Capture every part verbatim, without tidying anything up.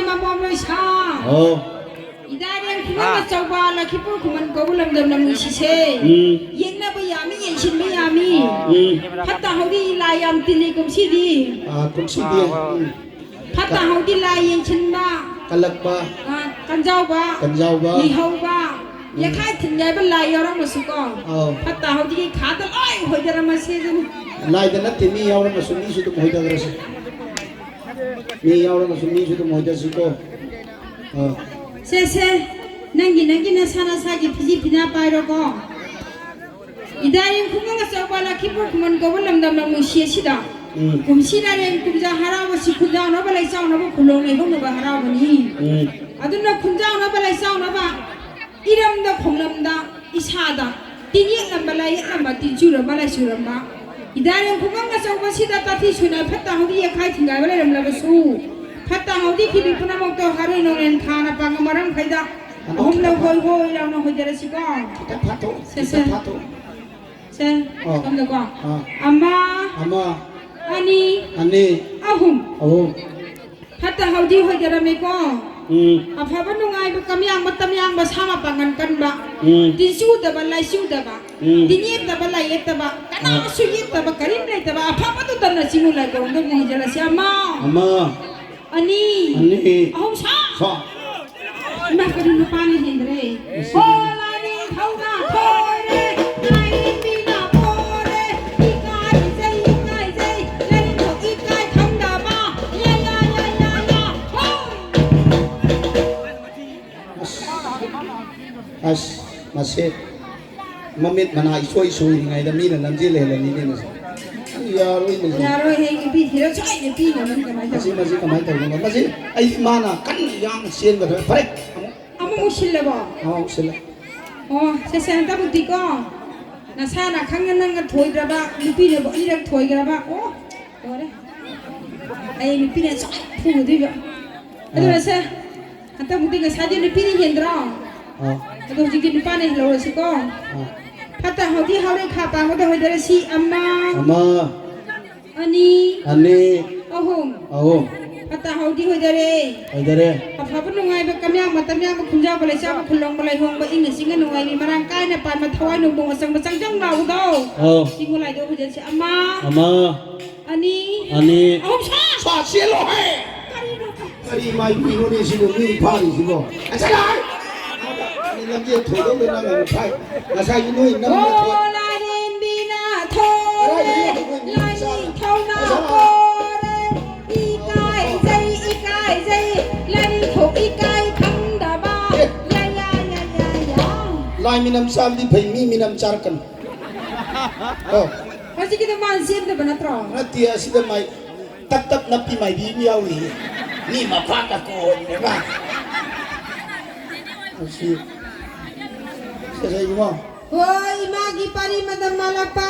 ꯏꯃꯥ ꯃꯣꯝꯂꯣꯏ ꯁꯥ꯫ ꯑꯣ꯫ ꯏꯗꯥꯔꯦꯡ ꯈꯨꯃꯟ ꯑꯆꯧꯕ, ꯂꯛꯈꯤꯄꯨꯔ ꯈꯨꯃꯟ ꯀꯧꯕ ꯂꯝꯗꯝ ꯂꯝ ꯅꯨꯡꯁꯤꯁꯦ꯫ ꯎꯝ꯫ ꯌꯦꯡꯅꯕ ꯌꯥꯃꯤ, ꯌꯦꯡꯁꯤꯟꯕ ꯌꯥꯃꯤ꯫ ꯎꯝ꯫ ꯐꯠꯇ ꯍꯥꯎꯗꯤ ꯂꯥꯏ ꯌꯥꯝ ꯇꯤꯜꯂꯤ ꯀꯨꯝꯁꯤꯗꯤ꯫ ꯑꯥ, ꯀꯨꯝꯁꯤꯗꯤ꯫ ꯎꯝ꯫ ꯐꯠꯇ ꯍꯥꯎꯗꯤ ꯂꯥꯏ ꯌꯦꯡꯁꯤꯟꯕ꯫ ꯀꯜꯂꯛꯄ꯫ ꯑꯥ, ꯀꯟꯖꯥꯎꯕ꯫ ꯀꯟꯖꯥꯎꯕ꯫ ꯂꯤꯍꯧꯕ꯫ ꯎꯝ꯫ ꯌꯦꯈꯥꯏ ꯊꯤꯟꯒꯥꯏꯕ ꯂꯥꯏ ꯌꯥꯎꯔꯝꯃꯁꯨꯀꯣ꯫ ꯑꯧ꯫ ꯐꯠꯇ ꯍꯥꯎꯗꯤꯒꯤ ꯈꯥꯗ ꯂꯣꯏ ꯍꯣꯏꯗꯔꯝꯃꯁꯦ ꯑꯗꯨꯅꯤ꯫ ꯂꯥꯏꯗ ꯅꯠꯇꯦ, ꯃꯤ ꯌꯥꯎꯔꯝꯃꯁꯨ ꯃꯤꯁꯨ ꯑꯗꯨꯝ ꯍꯣꯏꯗꯈ꯭ꯔꯁꯤ꯫ ꯃꯤ ꯌꯥꯎꯔꯒꯁꯨ ꯃꯤꯁꯨ ꯑꯗꯨꯝ ꯑꯣꯏꯖꯁꯤꯀꯣ꯫ ꯑꯥ꯫ ꯁꯦ, ꯁꯦ, ꯅꯪꯒꯤ, ꯅꯪꯒꯤ ꯅꯁꯥ ꯅꯁꯥꯒꯤ ꯐꯤꯖꯤ ꯐꯤꯅꯥ ꯄꯥꯏꯔꯣꯀꯣ꯫ ꯏꯗꯥꯔꯦꯡ ꯈꯨꯃꯟ ꯑꯆꯧꯕ ꯂꯛꯈꯤꯄꯨꯔ ꯈꯨꯃꯟ ꯀꯧꯕ ꯂꯝꯗꯝ ꯂꯝ ꯅꯨꯡꯁꯤ ꯑꯁꯤꯗ ꯎꯝ꯫ ꯀꯨꯝꯁꯤ ꯂꯥꯏꯔꯦꯟ ꯀꯨꯝꯖꯥ ꯍꯔꯥꯎꯕꯁꯤ ꯈꯨꯟꯖꯥꯎꯅꯕ ꯂꯩꯆꯥꯎꯅꯕ ꯈꯨꯂꯣꯡ ꯂꯩꯍꯧꯅꯕ ꯍꯔꯥꯎꯕꯅꯤ꯫ ꯎꯝ꯫ ꯑꯗꯨꯅ ꯈꯨꯟꯖꯥꯎꯅꯕ ꯂꯩꯆꯥꯎꯅꯕ ꯏꯔꯝꯗ ꯈꯣꯡꯂꯝꯗ ꯏꯁꯥꯗ ꯇꯤꯟ ꯌꯦꯛꯂꯝꯕ, ꯂꯥꯏ ꯌꯦꯛꯂꯝꯕ, ꯇꯤꯟ ꯆꯨꯔꯝꯕ, ꯂꯥꯏ ꯆꯨꯔꯝꯕ, ꯏꯗꯥꯔꯦꯡ ꯈꯨꯡꯒꯪ ꯑꯆꯧꯕꯁꯤꯗ ꯇꯥꯊꯤ ꯁꯨꯅ ꯐꯠꯇ ꯍꯥꯎꯗꯤ ꯌꯦꯛꯈꯥꯏ ꯊꯤꯡꯒꯥꯏꯕ ꯂꯩꯔꯝꯂꯕꯁꯨ, ꯐꯠꯇ ꯍꯥꯎꯗꯤ ꯊꯤꯕꯤ ꯄꯨꯝꯅꯃꯛꯇꯣ ꯍꯥꯔꯣꯏ ꯅꯣꯡꯂꯦꯟ ꯊꯥꯅ ꯄꯥꯡꯒ ꯃꯔꯝꯈꯩꯗ ꯑꯍꯨꯝꯂꯛ ꯍꯣꯏ ꯍꯣꯏ ꯂꯥꯎꯅ ꯍꯣꯏꯖꯔꯁꯤꯀꯣ꯫ ꯈꯤꯇꯪ ꯐꯥꯊꯣꯛ, ꯁꯦ, ꯁꯦ꯫ ꯈꯤꯇꯪ ꯐꯥꯊꯣꯛ꯫ ꯁꯦ, ꯑꯣ꯫ ꯁꯣꯝꯗꯀꯣ꯫ ꯑꯥ꯫ ꯑꯃ, ꯑꯃ, ꯑꯅꯤ, ꯑꯅꯤ, ꯑꯍꯨꯝ꯫ ꯑꯍꯨꯝ꯫ ꯐꯠꯇ ꯍꯥꯎꯗꯤ ꯍꯣꯏꯗꯔꯝꯃꯦꯀꯣ꯫ ꯎꯝ꯫ ꯑꯐꯕ ꯅꯨꯡꯉꯥꯏꯕ ꯀꯝꯌꯥꯡꯕ ꯇꯝꯌꯥꯡꯕ ꯁꯥ ꯃꯄꯥꯡꯒꯜ ꯀꯟꯕ꯫ ꯎꯝ꯫ ꯇꯤꯟ ꯆꯨꯗꯕ ꯂꯥꯏ ꯆꯨꯗꯕ꯫ ꯎꯝ꯫ ꯇꯤꯟ ꯌꯦꯠꯇꯕ ꯂꯥꯏ ꯌꯦꯠꯇꯕ꯫ ꯑꯥ꯫ ꯀꯅꯥꯁꯨ ꯌꯦꯠꯇꯕ ꯀꯔꯤꯝ ꯂꯩꯇꯕ ꯑꯐꯕꯗꯨꯗ ꯅꯆꯤꯡꯉꯨ ꯂꯥꯏ ꯈꯨꯔꯨꯝꯗꯨ ꯃꯨꯍꯩꯖꯜꯂꯁꯤ꯫ ꯑꯃ꯫ ꯑꯃ꯫ ꯑꯅꯤ꯫ ꯑꯅꯤ꯫ ꯑꯍꯨꯝ ꯁꯥ꯫ ꯁꯥ꯫ ꯏꯃꯥ ꯀꯔꯤ ꯅꯨꯄꯥꯅ ꯍꯦꯟꯗ꯭ꯔꯦ꯫ ꯑꯁ꯫ ꯍꯣ ꯂꯥꯏꯅꯤꯡꯊꯧꯅ ꯊꯣꯏꯔꯦ꯫ ꯂꯥꯏꯔꯦꯝꯕꯤꯅ ꯄꯣꯔꯦ꯫ ꯏꯀꯥꯏꯖꯩ, ꯏꯀꯥꯏꯖꯩ꯫ ꯂꯥꯏꯅꯤꯡꯊꯧ ꯏꯀꯥꯏ ꯈꯪꯗꯕ꯫ ꯌꯥ, ꯌꯥ, ꯌꯥ, ꯌꯥ, ꯌꯥ꯫ ꯍꯣꯏ꯫ ꯑꯁ, ꯑꯁ, ꯃꯁꯦ ꯃꯃꯤꯠ ꯃꯅꯥ ꯏꯁꯣꯏ ꯁꯣꯏꯔꯤꯉꯩꯗ ꯃꯤꯅ ꯅꯝꯖꯤꯜ ꯂꯩꯍꯜꯂꯅꯤꯅꯦ ꯃꯁꯦ꯫ ꯌꯥꯔꯣꯏ ꯃꯁꯦ꯫ ꯌꯥꯔꯣꯏ, ꯍꯌꯦꯡ ꯅꯨꯄꯤ ꯊꯤꯔ ꯁꯣꯏ ꯅꯨꯄꯤ ꯉꯝꯃꯅꯤ ꯀꯃꯥꯏꯅ ꯃꯁꯤ, ꯇꯧꯅꯤ? ꯃꯁꯤ ꯀꯃꯥꯏꯅ ꯇꯧꯗꯣꯏꯅꯣ? ꯃꯁꯤ ꯑꯩ ꯏꯃꯥꯅ ꯀꯟꯅ ꯌꯥꯝꯅ ꯆꯦꯟꯒꯗ꯭ꯔꯥ? ꯐꯔꯦ, ꯑꯃꯨꯛ꯫ ꯑꯃꯨꯛ ꯁꯤꯜꯂꯕꯣ? ꯑꯃꯨꯛ ꯁꯤꯜꯂꯦ꯫ ꯑꯣ, ꯁꯦ, ꯁꯦ, ꯍꯟꯗꯛꯃꯨꯛꯇꯤꯀꯣ, ꯅꯁꯥꯅ ꯈꯪꯅ ꯅꯪꯅ ꯊꯣꯏꯗ꯭ꯔꯕ, ꯅꯨꯄꯤꯅꯕꯨ ꯑꯅꯤꯔꯛ ꯊꯣꯏꯈ꯭ꯔꯕ, ꯑꯣ, ꯂꯣꯏꯔꯦ꯫ ꯍꯌꯦꯡ ꯅꯨꯄꯤꯅ ꯁꯣꯏ ꯐꯨꯒꯗꯣꯏꯕ꯫ ꯑꯗꯨꯅ ꯑꯥ꯫ ꯁꯦ, ꯍꯟꯗꯛꯃꯨꯛꯇꯤ ꯉꯁꯥꯏꯗꯤ ꯅꯨꯄꯤꯅ ꯍꯦꯟꯗ꯭ꯔꯣ? ꯑꯥ꯫ ꯑꯗꯣ ꯍꯧꯖꯤꯛꯇꯤ ꯅꯨꯄꯥꯅ ꯍꯦꯜꯍꯧꯔꯁꯤꯀꯣ꯫ ꯑꯥ꯫ ꯐꯠꯇ ꯍꯥꯎꯗꯤ ꯍꯥꯎꯔꯦ ꯈꯥ ꯄꯥꯡꯕꯗ ꯍꯣꯏꯗꯔꯁꯤ꯫ ꯑꯃ꯫ ꯑꯃ꯫ ꯑꯅꯤ꯫ ꯑꯅꯤ꯫ ꯑꯍꯨꯝ꯫ ꯑꯍꯨꯝ꯫ ꯇꯥꯍꯧꯗꯤ ꯍꯣꯏꯗꯔꯦ꯫ ꯍꯣꯏꯗꯔꯦ꯫ ꯑꯐꯕ ꯅꯨꯡꯉꯥꯏꯕ ꯀꯝꯌꯥꯡꯕ ꯇꯝꯌꯥꯡꯕ ꯈꯨꯟꯖꯥꯎꯕ ꯂꯩꯁꯥꯕ ꯈꯨꯜꯂꯣꯡꯕ ꯂꯩꯍꯣꯡꯕ ꯏꯪꯅ ꯆꯤꯡꯅ ꯅꯨꯡꯉꯥꯏꯕꯤ ꯃꯔꯥꯡ ꯀꯥꯏꯅ ꯄꯥꯟꯕ ꯊꯋꯥꯏ ꯅꯨꯡꯕꯨꯡ ꯑꯆꯪꯕ ꯆꯪꯖꯪ ꯂꯥꯎꯕꯗꯣ꯫ ꯑꯧ꯫ ꯁꯤꯡꯉꯨ ꯂꯥꯏꯗꯣ ꯍꯣꯏꯗꯔꯁꯦ ꯑꯃ꯫ ꯑꯃ꯫ ꯑꯅꯤ꯫ ꯑꯅꯤ꯫ ꯑꯍꯨꯝ ꯁꯥ! ꯁꯥ ꯆꯦꯜꯂꯣ ꯍꯦ! ꯀꯔꯤꯅꯣ? ꯀꯔꯤ ꯃꯥꯏꯕꯤꯅꯣꯅꯦ ꯁꯤꯕꯨ ꯃꯤ ꯐꯥꯔꯤꯁꯤꯕꯣ? ꯑ, ꯆꯠꯂꯣ ꯍꯥꯏ! ꯃꯤ ꯂꯝꯖꯦꯜ ꯊꯣꯏꯗꯧꯗ ꯅꯪ ꯑꯃꯨꯛ ꯐꯥꯏ꯫ ꯉꯁꯥꯏꯒꯤ ꯅꯣꯏ ꯅꯝꯅ ꯊꯣꯏ꯫ ꯑꯣ, ꯂꯥꯏꯔꯦꯝꯕꯤꯅ ꯊꯣꯔꯦ, ꯀꯗꯥꯏꯗꯒꯤ ꯑꯩꯈꯣꯏ ꯃꯤ ꯃꯆꯥꯅꯣ? ꯂꯥꯏꯅꯤꯡꯊꯧꯅ ꯄꯣꯔꯦ, ꯏꯀꯥꯏꯖꯩ, ꯏꯀꯥꯏꯖꯩ, ꯂꯥꯏꯅꯤꯡꯊꯧ ꯏꯀꯥꯏ ꯈꯪꯗꯕ꯫ ꯑꯦ꯫ ꯌꯥ, ꯌꯥ, ꯌꯥ, ꯌꯥ, ꯌꯥ꯫ ꯂꯥꯏ ꯃꯤꯅꯝ ꯆꯥꯕꯗꯤ ꯐꯩ, ꯃꯤ ꯃꯤꯅꯝ ꯆꯥꯔꯛꯀꯅꯨ꯫ ꯑꯣ꯫ ꯍꯧꯖꯤꯛꯀꯤꯗꯣ ꯃꯥꯅ ꯁꯦꯝꯗꯕ ꯅꯠꯇ꯭ꯔꯣ? ꯅꯠꯇꯦ, ꯑꯁꯤꯗ ꯃꯥꯏ ꯇꯞ ꯇꯞ ꯅꯞꯄꯤ ꯃꯥꯏꯕꯤ ꯑꯃ ꯌꯥꯎꯔꯤꯌꯦ꯫ ꯃꯤ ꯃꯄꯥꯟꯗ ꯀꯣꯟꯅꯦꯕ꯫ ꯃꯁꯤ ꯁꯦ, ꯁꯦ, ꯏꯕꯨꯡꯉꯣ꯫ ꯍꯣꯏ, ꯏꯃꯥꯒꯤ ꯄꯥꯔꯤ ꯃꯇꯝ ꯃꯥꯜꯂꯛꯄ꯫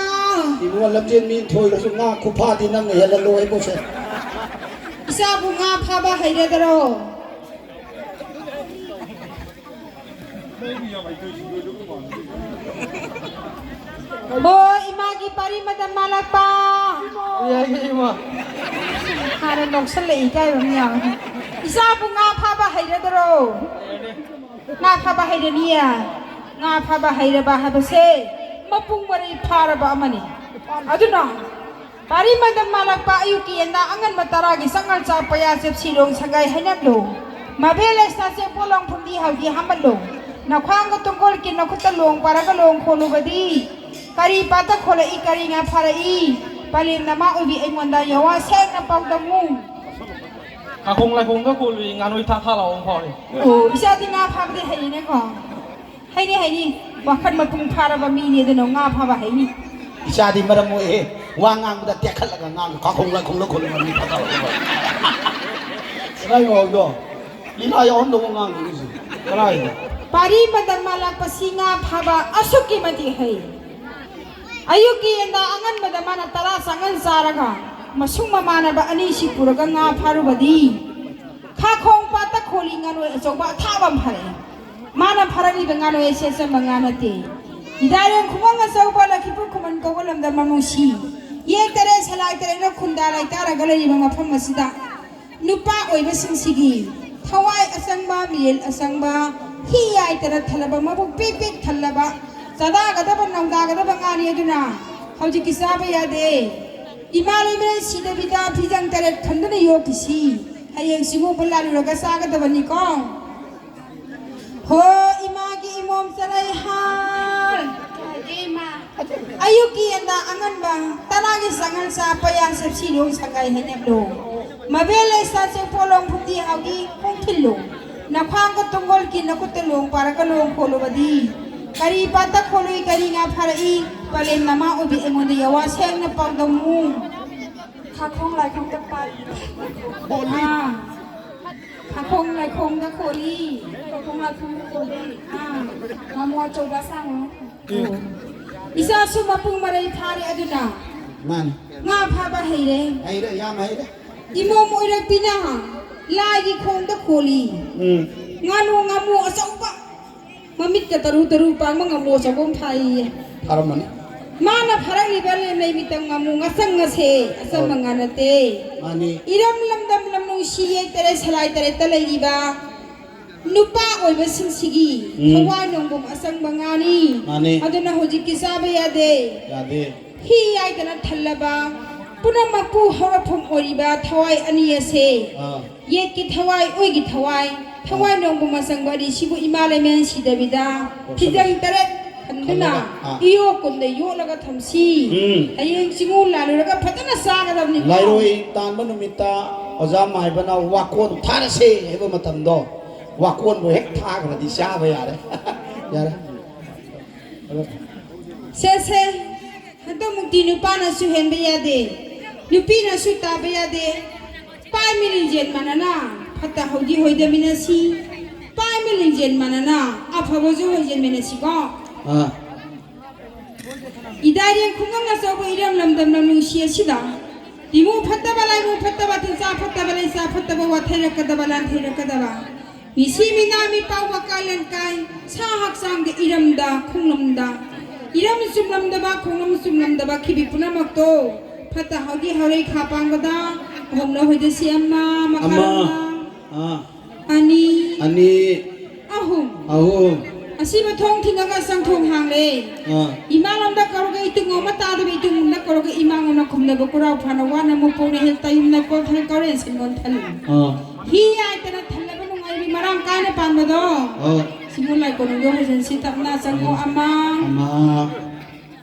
ꯏꯕꯨꯡꯉꯣ, ꯂꯝꯖꯦꯟ ꯃꯤ ꯊꯣꯏꯔꯁꯨ ꯉꯥ ꯈꯨꯐꯥꯗꯤ ꯅꯪꯅ ꯍꯦꯜꯍꯜꯂꯣ ꯑꯩꯕꯨꯁꯦ꯫ ꯏꯆꯥꯕꯨ ꯉꯥ ꯐꯥꯕ ꯍꯩꯔꯗꯔꯣ? ꯍꯣꯏ, ꯏꯃꯥꯒꯤ ꯄꯥꯔꯤ ꯃꯇꯝ ꯃꯥꯜꯂꯛꯄ꯫ ꯌꯥꯏꯌꯦ, ꯏꯃꯥ꯫ ꯍꯥꯟꯅ ꯅꯣꯛꯁꯜꯂꯛꯏ, ꯏꯀꯥꯏꯕ ꯑꯃ ꯌꯥꯎꯋꯦ꯫ ꯏꯆꯥꯕꯨ ꯉꯥ ꯐꯥꯕ ꯍꯩꯔꯗꯔꯣ? ꯉꯥ ꯐꯥꯕ ꯍꯩꯔꯅꯤꯌꯦ꯫ ꯉꯥ ꯐꯥꯕ ꯍꯩꯔꯕ ꯍꯥꯏꯕꯁꯦ ꯃꯄꯨꯡ ꯃꯔꯩ ꯐꯥꯔꯕ ꯑꯃꯅꯤ꯫ ꯑꯗꯨꯅ ꯄꯥꯔꯤ ꯃꯇꯝ ꯃꯥꯜꯂꯛꯄ ꯑꯌꯨꯛꯀꯤ ꯌꯦꯟꯗꯥ ꯑꯉꯟꯕ ꯇꯔꯥꯒꯤ ꯆꯉꯜ ꯆꯥꯛ ꯄꯌꯥ ꯆꯦꯞꯁꯤ ꯂꯣꯡ ꯁꯒꯥꯏ ꯍꯩꯅꯝꯂꯣ꯫ ꯃꯕꯦ ꯂꯩꯁꯅꯥ ꯆꯦꯞ ꯄꯣꯂꯣꯡ ꯐꯨꯝꯗꯤ ꯍꯥꯎꯗꯤ ꯍꯥꯃꯜꯂꯣ꯫ ꯅꯈ꯭ꯋꯥꯡꯒ ꯇꯨꯡꯒꯣꯜꯒꯤ ꯅꯈꯨꯠꯇ ꯂꯣꯡ ꯄꯥꯔꯒ ꯂꯣꯡ ꯈꯣꯜꯂꯨꯕꯗꯤ ꯀꯔꯤ ꯄꯥꯠꯇ ꯈꯣꯜꯂꯛꯏ, ꯀꯔꯤ ꯉꯥ ꯐꯥꯔꯛꯏ? ꯄꯂꯦꯝ ꯅꯃꯥ ꯑꯣꯏꯕꯤ ꯑꯩꯉꯣꯟꯗ ꯌꯥꯋꯥ ꯁꯦꯡꯅ ꯄꯥꯎꯗꯝꯃꯨ꯫ ꯀꯥꯈꯣꯡ ꯂꯥꯏꯈꯣꯡꯗ ꯀꯣꯜꯂꯨꯏ ꯉꯥꯅꯣꯏ ꯊꯥ ꯊꯥ ꯂꯥꯎꯕ ꯑꯃ ꯐꯥꯎꯔꯦ꯫ ꯑꯣ, ꯏꯆꯥꯗꯤ ꯉꯥ ꯐꯥꯕꯗꯤ ꯍꯩꯅꯦꯀꯣ? ꯍꯩꯅꯤ, ꯍꯩꯅꯤ꯫ ꯋꯥꯈꯜ ꯃꯄꯨꯡ ꯐꯥꯔꯕ ꯃꯤꯅꯤ, ꯑꯗꯨꯅ ꯉꯥ ꯐꯥꯕ ꯍꯩꯅꯤ꯫ ꯏꯆꯥꯗꯤ ꯃꯔꯝ ꯃꯣꯛꯑꯦꯍꯦ꯫ ꯋꯥ ꯉꯥꯡꯕꯗ ꯇꯦꯛꯈꯠꯂꯒ ꯉꯥꯡꯉꯤ꯫ ꯀꯥꯈꯣꯡ ꯂꯥꯏꯈꯣꯡꯗ ꯀꯣꯜꯂꯨꯏ ꯉꯥꯅꯣꯏ ꯊꯥ ꯊꯥ ꯂꯥꯎꯕ꯫ ꯀꯗꯥꯏ ꯉꯥꯎꯗꯣ? ꯂꯤꯂꯥ ꯌꯥꯎꯍꯟꯗꯧꯕ ꯉꯥꯡꯗꯣꯏꯅꯤ ꯁꯤ꯫ ꯀꯗꯥꯏꯗ? ꯄꯥꯔꯤ ꯃꯇꯝ ꯃꯥꯜꯂꯛꯄꯁꯤ ꯉꯥ ꯐꯥꯕ ꯑꯁꯨꯛꯀꯤ ꯃꯇꯤꯛ ꯍꯩ꯫ ꯑꯌꯨꯛꯀꯤ ꯌꯦꯟꯗꯥ ꯑꯉꯟꯕꯗ ꯃꯥꯅ ꯇꯔꯥ ꯆꯥꯉꯟ ꯆꯥꯔꯒ ꯃꯁꯨꯡ ꯃꯃꯥꯟꯅꯕ ꯑꯅꯤꯁꯤ ꯄꯨꯔꯒ ꯉꯥ ꯐꯥꯔꯨꯕꯗꯤ ꯈꯥꯈꯣꯡ ꯄꯥꯠꯇ ꯈꯣꯜꯂꯤ ꯉꯥꯅꯣꯏ ꯑꯆꯧꯕ ꯑꯊꯥꯕ ꯑꯃ ꯐꯥꯔꯛꯑꯦ꯫ ꯃꯥꯅ ꯐꯥꯔꯛꯂꯤꯕ ꯉꯥꯅꯣꯏ ꯑꯁꯤ ꯑꯆꯝꯕ ꯉꯥ ꯅꯠꯇꯦ꯫ ꯏꯗꯥꯏꯔꯦꯡ ꯈꯨꯃꯪ ꯑꯆꯧꯕ ꯂꯛꯈꯤꯄꯨꯔ ꯈꯨꯃꯟ ꯀꯧꯕ ꯂꯝꯗꯝ ꯃꯃꯨꯡꯁꯤ ꯌꯦꯛ ꯇꯔꯦꯠ ꯁꯂꯥꯏ ꯇꯔꯦꯠꯅ ꯈꯨꯟꯗꯥ ꯂꯩꯇꯥꯔꯒ ꯂꯩꯔꯤꯕ ꯃꯐꯝ ꯑꯁꯤꯗ ꯅꯨꯄꯥ ꯑꯣꯏꯕꯁꯤꯡꯁꯤꯒꯤ ꯊꯋꯥꯏ ꯑꯆꯪꯕ, ꯃꯤꯔꯦꯜ ꯑꯆꯪꯕ, ꯍꯤ ꯌꯥꯏꯗꯅ ꯊꯜꯂꯕ, ꯃꯕꯨꯛ ꯄꯤꯛ ꯄꯤꯛ ꯊꯜꯂꯕ, ꯆꯥꯗꯥꯒꯗꯕ ꯅꯧꯗꯥꯒꯗꯕ ꯉꯥꯅꯤ꯫ ꯑꯗꯨꯅ ꯍꯧꯖꯤꯛꯇꯤ ꯆꯥꯕ ꯌꯥꯗꯦ꯫ ꯏꯃꯥ ꯂꯩꯃꯔꯦꯟ ꯁꯤꯗꯕꯤꯗ ꯐꯤꯖꯪ ꯇꯔꯦꯠ ꯈꯟꯗꯨꯅ ꯌꯣꯛꯈꯤꯁꯤ꯫ ꯍꯌꯦꯡ ꯁꯤꯡꯉꯨꯕ ꯂꯥꯜꯂꯨꯔꯒ ꯆꯥꯒꯗꯕꯅꯤꯀꯣ꯫ ꯍꯣ, ꯏꯃꯥꯒꯤ ꯏꯃꯣꯝ ꯆꯔꯩ ꯍꯥꯔ꯫ ꯑꯌꯨꯛꯀꯤ ꯌꯦꯟꯗꯥ ꯑꯉꯟꯕ ꯇꯔꯥꯒꯤ ꯆꯉꯜ ꯆꯥ ꯄꯌꯥ ꯁꯦꯞꯁꯤ ꯂꯣꯡ ꯁꯪꯒꯥꯏ ꯍꯩꯅꯕ꯭ꯔꯣ? ꯃꯕꯦꯜ ꯂꯩꯁꯥ ꯆꯦꯡꯄꯣ ꯂꯣꯡ ꯐꯨꯝꯗꯤ ꯍꯥꯎꯒꯤ ꯈꯣꯡꯊꯤꯜꯂꯨ꯫ ꯅꯈ꯭ꯋꯥꯡꯒ ꯇꯨꯡꯒꯣꯜꯒꯤ ꯅꯈꯨꯠꯇ ꯂꯣꯡ ꯄꯥꯔꯒ ꯂꯣꯡ ꯈꯣꯜꯂꯨꯕꯗꯤ ꯀꯔꯤ ꯄꯥꯠꯇ ꯈꯣꯜꯂꯨꯏ, ꯀꯔꯤ ꯉꯥ ꯐꯥꯔꯛꯏ? ꯄꯂꯦꯝ ꯅꯃꯥ ꯑꯣꯏꯕꯤ ꯑꯩꯉꯣꯟꯗ ꯌꯥꯋꯥ ꯁꯦꯡꯅ ꯄꯥꯎꯗꯝꯃꯨ꯫ ꯈꯥꯈꯣꯡ ꯂꯥꯏꯈꯣꯡꯗ ꯄꯥꯜꯂꯤ꯫ ꯑꯥ꯫ ꯈꯥꯈꯣꯡ ꯂꯥꯏꯈꯣꯡꯗ ꯈꯣꯜꯂꯤ꯫ ꯈꯥꯈꯣꯡ ꯂꯥꯏꯈꯣꯡꯗ ꯈꯣꯜꯂꯤ꯫ ꯑꯥ꯫ ꯉꯥꯃꯨ ꯑꯆꯧꯕ ꯑꯁꯥꯡꯕ꯫ ꯎꯝ꯫ ꯏꯆꯥꯁꯨ ꯃꯄꯨꯡ ꯃꯔꯩ ꯐꯥꯔꯦ ꯑꯗꯨꯅ ꯃꯥꯅꯤ꯫ ꯉꯥ ꯐꯥꯕ ꯍꯩꯔꯦ꯫ ꯍꯩꯔꯦ, ꯌꯥꯝ ꯍꯩꯔꯦ꯫ ꯏꯃꯣꯝ ꯑꯣꯏꯔꯛꯄꯤꯅ ꯂꯥꯏꯒꯤ ꯈꯣꯡꯗ ꯈꯣꯜꯂꯤ꯫ ꯎꯝ꯫ ꯉꯥꯅꯨ ꯉꯥꯃꯨ ꯑꯆꯧꯕ ꯃꯃꯤꯠꯀ ꯇꯔꯨ ꯇꯔꯨ ꯄꯥꯡꯕ ꯉꯥꯃꯨ ꯑꯆꯧꯕ ꯑꯃ ꯐꯥꯏꯌꯦ꯫ ꯐꯥꯔꯝꯃꯅꯤ꯫ ꯃꯥꯅ ꯐꯥꯔꯛꯂꯤꯕ ꯂꯦꯝꯂꯩ ꯃꯤꯇꯝ ꯉꯥꯃꯨ ꯉꯁꯪ ꯉꯁꯦ ꯑꯆꯝꯕ ꯑꯧ꯫ ꯉꯥ ꯅꯠꯇꯦ꯫ ꯃꯥꯅꯤ꯫ ꯏꯔꯝ ꯂꯝꯗꯝ ꯂꯝꯅꯨꯡꯁꯤ ꯌꯦꯛ ꯇꯔꯦꯠ ꯁꯂꯥꯏ ꯇꯔꯦꯠꯇ ꯂꯩꯔꯤꯕ ꯅꯨꯄꯥ ꯑꯣꯏꯕꯁꯤꯡꯁꯤꯒꯤ ꯎꯝ꯫ ꯊꯋꯥꯏ ꯅꯣꯡꯕꯝ ꯑꯆꯪꯕ ꯉꯥꯅꯤ꯫ ꯃꯥꯅꯤ꯫ ꯑꯗꯨꯅ ꯍꯧꯖꯤꯛꯇꯤ ꯆꯥꯕ ꯌꯥꯗꯦ꯫ ꯌꯥꯗꯦ꯫ ꯍꯤ ꯌꯥꯏꯗꯅ ꯊꯜꯂꯕ ꯄꯨꯝꯅꯃꯛꯄꯨ ꯍꯧꯔꯛꯐꯝ ꯑꯣꯏꯔꯤꯕ ꯊꯋꯥꯏ ꯑꯅꯤ ꯑꯁꯦ ꯑꯥ꯫ ꯌꯦꯠꯀꯤ ꯊꯋꯥꯏ, ꯑꯣꯏꯒꯤ ꯊꯋꯥꯏ, ꯊꯋꯥꯏ ꯅꯣꯡꯕꯝ ꯑꯆꯪꯕ ꯑꯅꯤ ꯁꯤꯕꯨ ꯏꯃꯥ ꯂꯩꯃꯦꯟ ꯁꯤꯗꯕꯤꯗ ꯂꯣꯏꯁꯜꯂꯣ꯫ ꯐꯤꯖꯪ ꯇꯔꯦꯠ ꯈꯟꯗꯨꯅ ꯈꯜꯂꯒ, ꯑꯥ꯫ ꯏꯌꯣꯛ ꯀꯨꯝꯗ ꯌꯣꯠꯂꯒ ꯊꯝꯁꯤ꯫ ꯎꯝ꯫ ꯍꯌꯦꯡ ꯆꯤꯡꯉꯨ ꯂꯥꯜꯂꯨꯔꯒ ꯐꯖꯅ ꯆꯥꯒꯗꯕꯅꯤꯀꯣ꯫ ꯂꯥꯏꯔꯣꯏ ꯇꯥꯟꯕ ꯅꯨꯃꯤꯠꯇ ꯑꯣꯖꯥ ꯃꯥꯏꯕꯅ ꯋꯥꯀꯣꯟ ꯊꯥꯔꯁꯦ ꯍꯥꯏꯕ ꯃꯇꯝꯗꯣ, ꯋꯥꯀꯣꯟꯕꯨ ꯍꯦꯛ ꯊꯥꯈ꯭ꯔꯗꯤ ꯆꯥꯕ ꯌꯥꯔꯦ꯫ ꯌꯥꯔꯦ꯫ ꯁꯦ, ꯁꯦ꯫ ꯍꯟꯗꯛꯃꯨꯛꯇꯤ ꯅꯨꯄꯥꯅꯁꯨ ꯍꯦꯟꯕ ꯌꯥꯗꯦ, ꯅꯨꯄꯤꯅꯁꯨ ꯇꯥꯕ ꯌꯥꯗꯦ꯫ ꯄꯥꯏꯃꯤ ꯂꯤꯡꯖꯦꯜ ꯃꯥꯟꯅꯅ ꯐꯠꯇ ꯍꯧꯗꯤ ꯍꯣꯏꯗꯃꯤꯟꯅꯁꯤ꯫ ꯄꯥꯏꯃꯤ ꯂꯤꯡꯖꯦꯜ ꯃꯥꯟꯅꯅ ꯑꯐꯕꯁꯨ ꯍꯣꯏꯖꯃꯤꯟꯅꯁꯤꯀꯣ꯫ ꯑꯥ꯫ ꯏꯗꯥꯏꯔꯦꯡ ꯈꯨꯡꯒꯪ ꯑꯆꯧꯕ ꯏꯔꯝ ꯂꯝꯗꯝ ꯂꯝ ꯅꯨꯡꯁꯤ ꯑꯁꯤꯗ ꯏꯃꯨꯡ ꯐꯠꯇꯕ, ꯂꯥꯏꯃꯨꯡ ꯐꯠꯇꯕ, ꯇꯤꯟꯖꯥ ꯐꯠꯇꯕ, ꯂꯩꯆꯥ ꯐꯠꯇꯕ, ꯋꯥꯊꯩꯔꯛꯀꯗꯕ, ꯂꯥꯟꯊꯩꯔꯛꯀꯗꯕ, ꯃꯤꯁꯤ ꯃꯤꯅꯥ ꯃꯤꯄꯥꯎ ꯃꯀꯥꯏ ꯂꯟꯀꯥꯏ, ꯁꯥ ꯍꯛꯆꯥꯡꯗ ꯏꯔꯝꯗ, ꯈꯣꯡꯂꯝꯗ, ꯏꯔꯝ ꯆꯨꯝꯂꯝꯗꯕ, ꯈꯣꯡꯂꯝ ꯆꯨꯝꯂꯝꯗꯕ ꯈꯤꯕꯤ ꯄꯨꯝꯅꯃꯛꯇꯣ ꯐꯠꯇ ꯍꯥꯎꯗꯤ ꯍꯧꯔꯩ ꯈꯥ ꯄꯥꯡꯕꯗ, ꯑꯍꯨꯝꯂ ꯍꯣꯏꯗ ꯁꯤ ꯑꯃ, ꯃꯈꯥ ꯑꯃ, ꯑꯃ, ꯑꯥ, ꯑꯅꯤ, ꯑꯅꯤ, ꯑꯍꯨꯝ꯫ ꯑꯍꯨꯝ꯫ ꯑꯁꯤꯕ ꯊꯣꯡ ꯊꯤꯡꯉꯒ ꯆꯪꯊꯣꯡ ꯍꯥꯡꯂꯦ꯫ ꯑꯥ꯫ ꯏꯃꯥꯂꯣꯝꯗ ꯀꯧꯔꯒ ꯏꯇꯨꯡ ꯑꯃ ꯇꯥꯗꯕ, ꯏꯇꯨꯡꯂꯣꯝꯗ ꯀꯧꯔꯒ ꯏꯃꯥꯡꯂꯣꯝꯅ ꯈꯨꯝꯗꯕ ꯈꯨꯔꯥꯎ ꯐꯥꯅ ꯋꯥꯅ ꯃꯄꯣꯛꯅ ꯍꯦꯛ ꯇꯥꯌꯨꯝꯅ ꯀꯣꯜ ꯊꯥꯡ ꯀꯧꯔꯦꯟ ꯁꯤꯟꯃꯣꯟ ꯊꯜꯂꯤ꯫ ꯑꯥ꯫ ꯍꯤ ꯌꯥꯏꯗꯅ ꯊꯜꯂꯕ ꯅꯨꯡꯉꯥꯏꯕꯤ ꯃꯔꯥꯡ ꯀꯥꯏꯅ ꯄꯥꯟꯕꯗꯣ꯫ ꯑꯥ꯫ ꯁꯤꯃꯣꯟ ꯂꯥꯏ ꯀꯣꯅꯨꯡꯗꯣ ꯍꯩꯖꯟꯁꯤ ꯇꯞꯅ ꯆꯪꯉꯣ ꯑꯃ꯫ ꯑꯃ꯫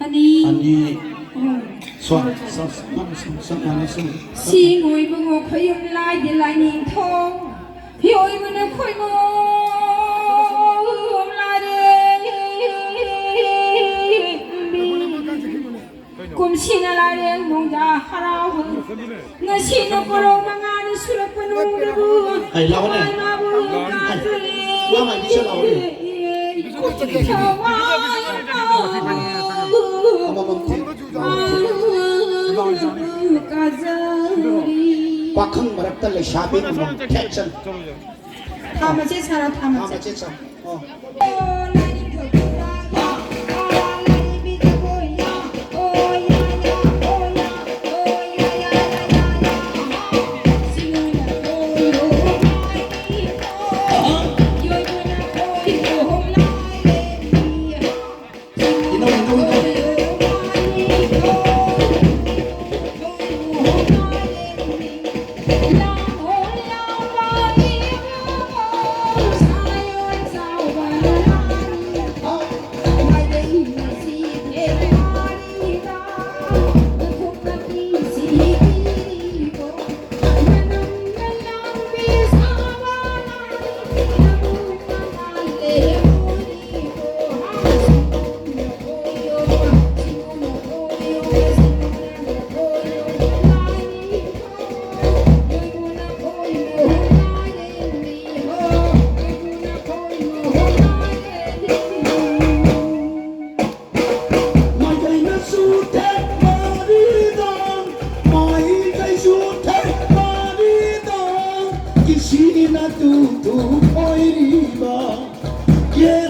ꯑꯅꯤ꯫ ꯑꯅꯤ꯫ ꯑꯍꯨꯝ꯫ ꯁꯣ-, ꯁꯣ-, ꯁꯣ-, ꯁꯣ-, ꯁꯣ-, ꯁꯣ-, ꯁꯣ-, ꯁꯣ-, ꯁꯤ ꯑꯣꯏꯕ ꯉꯣ ꯈꯣꯏꯌꯨꯝ ꯂꯥꯏꯗꯤ ꯂꯥꯏꯅꯤꯡꯊꯧ꯫ ꯍꯤ ꯑꯣꯏꯕꯅ ꯈꯣꯏꯃꯣ ꯂꯥꯏꯔꯦꯝꯕꯤ꯫ ꯀꯨꯝꯁꯤꯅ ꯂꯥꯏꯔꯦꯝ ꯅꯣꯡꯖꯥ ꯍꯔꯥꯎ꯫ ꯉꯁꯤꯅ ꯀꯣꯔꯧ ꯃꯉꯥꯅꯤ ꯁꯨꯔꯛꯄ ꯅꯣꯡꯗꯕꯨ ꯑꯩ ꯂꯥꯛꯑꯣꯅꯦ꯫ ꯊꯋꯥꯏ ꯃꯥꯕꯨ ꯑꯩ ꯀꯥꯖꯔꯦ꯫ ꯋꯥ ꯉꯥꯡꯕꯤꯁꯦ ꯂꯥꯛꯑꯣꯅꯦ꯫ ꯊꯋꯥꯏ ꯃꯥꯕꯨ ꯑꯃꯃꯝ ꯊꯦꯡ-, ꯑꯃꯃꯝ ꯊꯦꯡ-, ꯀꯥꯖꯔꯤ꯫ ꯄꯥꯈꯪ ꯃꯔꯛꯇ ꯂꯩꯁꯥꯕꯤ ꯑꯃꯃꯝ ꯊꯦꯛꯆꯜ꯫ ꯊꯥ ꯃꯆꯦꯠ ꯁꯥꯔꯣ, ꯊꯥ ꯊꯥ ꯃꯆꯦꯠ꯫ ꯃꯆꯦꯠ ꯁꯥꯔꯣ꯫ ꯑꯣ꯫ ꯃꯥꯏꯀꯩꯅꯁꯨ ꯊꯦꯛ ꯃꯔꯤꯗ, ꯃꯥꯏꯀꯩꯁꯨ ꯊꯦꯛ ꯃꯔꯤꯗ, ꯀꯤꯁꯤꯅ ꯇꯨ ꯇꯨ ꯈꯣꯏꯔꯤꯕ, ꯌꯦꯠ